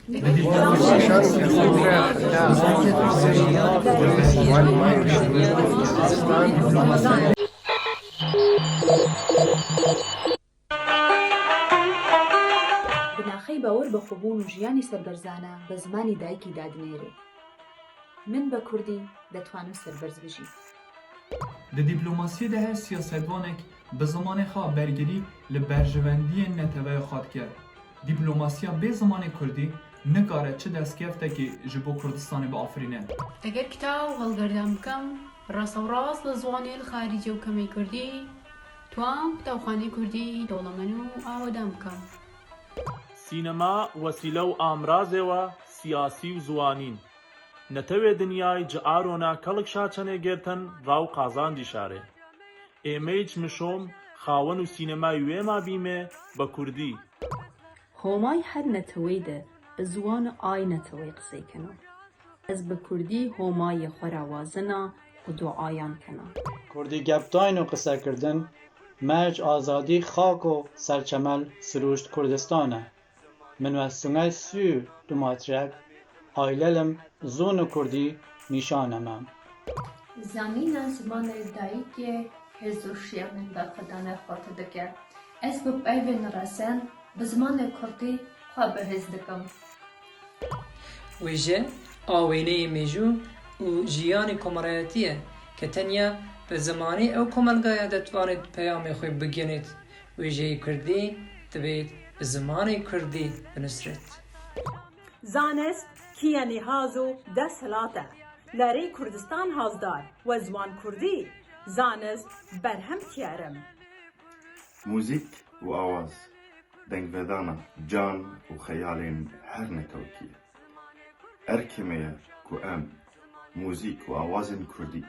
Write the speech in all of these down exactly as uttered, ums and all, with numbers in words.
Binaxey bawer bi xwebûn û jiyanê serberzane bi zimanê dayikî dadinêre. Min bi kurdî detwanim serberz bijî. Di dîplomasiyê de her siyasetvanek bi zimanê xwe bergirî li berjewendiyên neteweyê xwe dike. Dîplomasiya bê zimanê kurdî nikare çi destkefteke ji bo Kurdistanê biafirîne. Eger kitab helberdan bikim, rastew rast li ziwanê li xarîcê û kemê kurdî, tuan kitapxanê kurdî dolemen û awedan bikim. Sînema wesîle û amrazê we siyasî û ziwanîn. Netewê dinyayê ci arona kelik şaçenê girtin ra û qazancî şarê. Êmeyî çi mişom xawen û sînemayî wê ma bîme bi kurdî. Homay her neteweyî de bi ziwan ay neteweyî qisey keno. Ez bi kurdî Homayê xwe ra wazena û duayan kena. Kurdî gepdayn û qisekirdin, merc azadî xak û serçemel sirûşt Kurdistan e. Min we sungay sû dumatrek aylelim zûn û kurdî nîşane me. Zanîna zimanê dayikê hêz û şiyanên berxwedana xurt dike. Ez bi peyvên resen bi zimanê kurdî xwe bihêz dikim. Wêje a wêneyê mêjû û jiyanê komarayetî ye ke tenya bi zimanê ew komelgaya detvanê peyamê xwe bigenêt. Wêjeyê kurdî divêt bi zimanê kurdî binusrêt. Zanist kiyenê haz û desthilat e. Lerê Kurdistan hazdar we ziwan kurdî, zanist berhem tîyerim. Muzîk û awaz, dengvedana can û xeyalên her netewekî ye. Erkê me ye ku em muzîk û awazên kurdî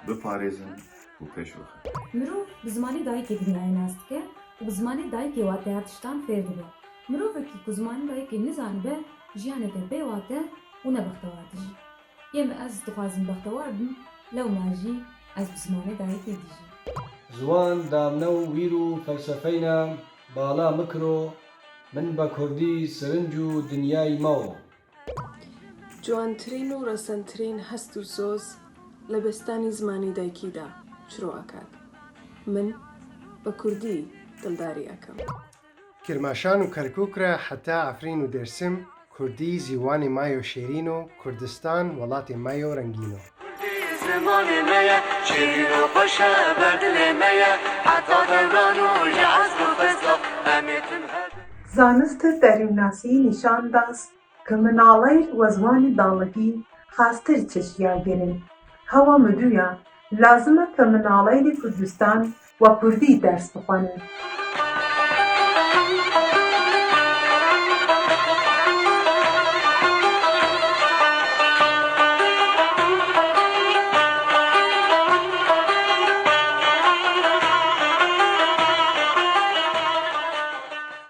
biparêzin û pêş bixin. Mirov bi zimanê dayikê dinyayê nas dike û bi zimanê dayikê wateya tiştan fêr dibe. Mirovekî ku zimanê dayikê nizanibe, jiyaneke bê wate û nebextewar dijî. Yê min ez dixwazim bextewar bim, lewma jî ez bi zimanê dayikê dijîm. Ziwan damne û wîr û felsefeyna bala mikro, min be kurdî sirinc û dinyayî me wo. Ciwantirîn û resentirîn hest û soz li bestanî zimanê dayikî de çiro akat. Min bi kurdî dildarî ekim. Kirmaşan û Kerkûk re heta Efrîn û Dêrsim, kurdî zîwanê ma yo şêrîn o, Kurdistan welatê ma yo rengîn o. Kurdî zimanê me ye, şêrîn û xweş e, ber dilê me ye, heta dewran û ji ezm û fezla em ê tim hebin. Zanist derûnnasî nîşan das, ke minaleyr we ziwanê dalikî xastir çeşiya gerin. Hewa miduya, lazim e ke minaleyr ê Kurdistan we kurdî ders bixwenin.